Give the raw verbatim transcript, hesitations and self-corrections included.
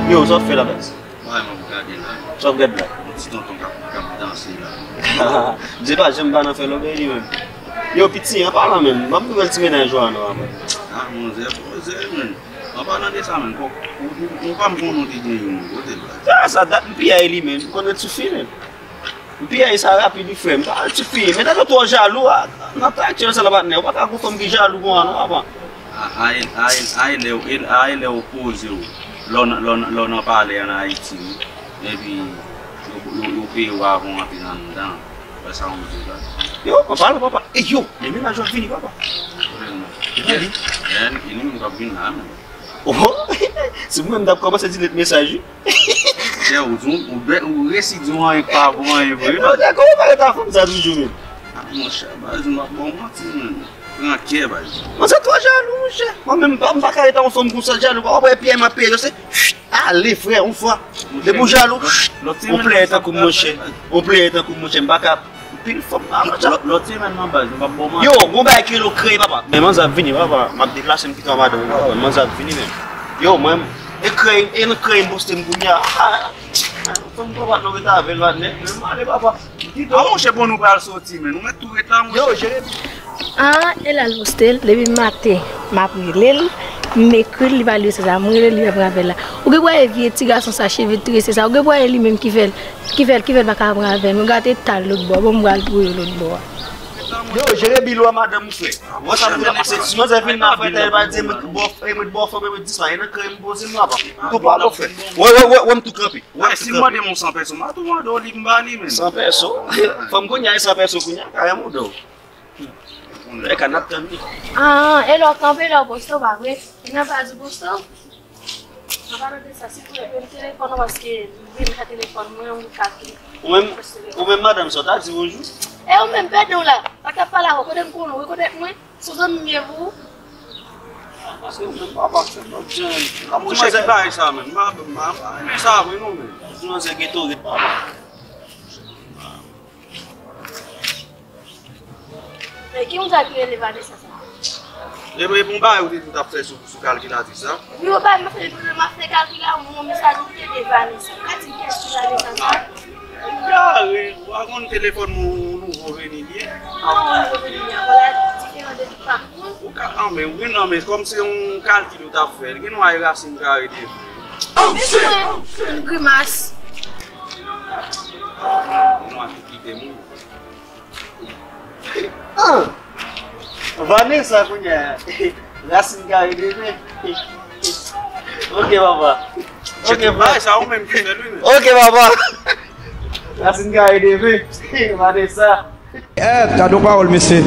Yo, sa w ap fè la, baz? Mwen, mwen gade la. Sa w ap gade la? Yon ti tonton k ap, k ap danse la. Msye pa janm pa nan fè lòbèy li menm. Yo, piti, an palan menm, ban m nouvèl ti mennaj ou a non, a, man. Ah, manzè, poze, menm. An palan de sa, menm, ou, ou, ou pa m konnen w te gen youn, kote l la? Ah, sa dat m piyay li, menm. M konn ret sou fi, menm. M piyay sa rapid wi, frè m. Pa ret sou fi, men nèg yo twò jalou, a. Nan tan aktyèl sa la, patnè, ou pa ka gon fanm ki jalou konsa non, papa. A, a, e, a, e, a, e lè w, e, a, e lè w poze w. Lè w nan, lè w nan, lè w nan palè an Ayiti, wi. Epi, yo, yo, yo peye w avan w antre nan anndan. Wè sa w di la. Yo, an palan, papa. E yo, men mennaj w ap vini, papa. Vini. Yes. Men, e li menm k ap vin la, menm. Oh, si mwen, m t ap kòmanse delete mesaj, wi. Chè, ou di, ou, ou, ou resi di w anyen k pa bon anyen vre, non, nèg, ou pa ret a fanm sa toujou, menm. Ah, monchè, baz, m ap ba w manti, menm. Pran kè, baz. Mwen, se twò jalou, monchè. Mwen menm, m pa, m pa ka ret a yon fanm konsa, jalou. Ou wè piyay m ap piyay yo, se, ale, frè, yon fwa. Depi w jalou, yon player tankou m, monchè. Yon player tankou m, monchè, m pa ka. Anpil fanm la, monchè. Lòt, lòt semèn nan, baz, m p ap ba w manti. Yo, gon bagay ki rele krèy, papa. Men manzè ap vini, papa. M ap deplase, m kite w a madanm ou, papa. Manzè ap vini, men. Yo, mwen, e krèy, e nan krèy m poste m kounye a. Ah, fanm papa nou rete avè l, patnè. Men m ale, papa. Ah, monchè, bon, nou pral soti, men. Nou mèt tou ret la, monchè. Yo, Jeremi. Ah, e la l poste l. Depi maten, m ap rele l. M ekri l, li pa lye sa. M rele l, li pa pran apèl la. Ou gen pou wè vye ti gason sa, cheve trese sa. Ou gen pou wè li menm ki fè l. Ki fè l, ki fè l pa ka pran avè m. Yo gate tal lòt bò. Bon, m pral pou yo lòt bò a. Yo, jere bil ou a madanm ou, frè. Wè sa m te pase. Si manzè vin nan frè, tèl pa di, mwen bò, mwen bò, frè, mwen dispa. E nan krèy m poze m la, pa. M tou pa bò, frè. Wè, wè, wè, wè, m tou kanpe. Wè, si m mande m yon san pèso, m a tou mande w li m ba li, men. San pèso? Fanm kounye a, e san pèso kounye a, karèman w do. E ka n ap tann li. Ah, e lè w kanpe, lè w poste, pa vre? E nan pa di poste? An palan de sa, si w vle, men telefòn ou, paske m vin nan telefòn mwen, ou ka vin. Ou menm, ou menm, madanm, sa w ta di bonjou? E ou menm, pèdi w la. Pa t ap pale avè w, kote m konnen w, kote mwen? Se zanmi m ye pou ou. Paske ou menm papa fè m ap jan. Kòman w chèche bagay sa menm? M pa, m pa, m pa renmen sa vre non, men. Di manzè gen tou ret papa. Men ki moun sa ki rele Vanessa sa? E, e bon bagay ou te di w t ap fè sou, sou kalkilatris la? Wi, ou bay m fè, m ap fè kalkila, ou yon mesaj ou te de Vanessa. Ou ka di m kiyès ki Vanessa sa? Gade, ou pa konn telefòn mwen nouvo vini l ye? Ah, nouvo vini l ye. Vwala diferan de tout pa moun. Ou ka, ah, men wi, non, men kòm se yon kalkil ou t ap fè, gen yon rasin kare de. Yon grimas. Yon rasin ki te moun. Ah! Vanessa kounye a. Rasin kare de men. Ok, papa. Ok, papa. Sa ou menm ki fè l, wi, men. Ok, papa. Rasin kare de men. Vanessa. Eh, gade yon pawòl, mesye.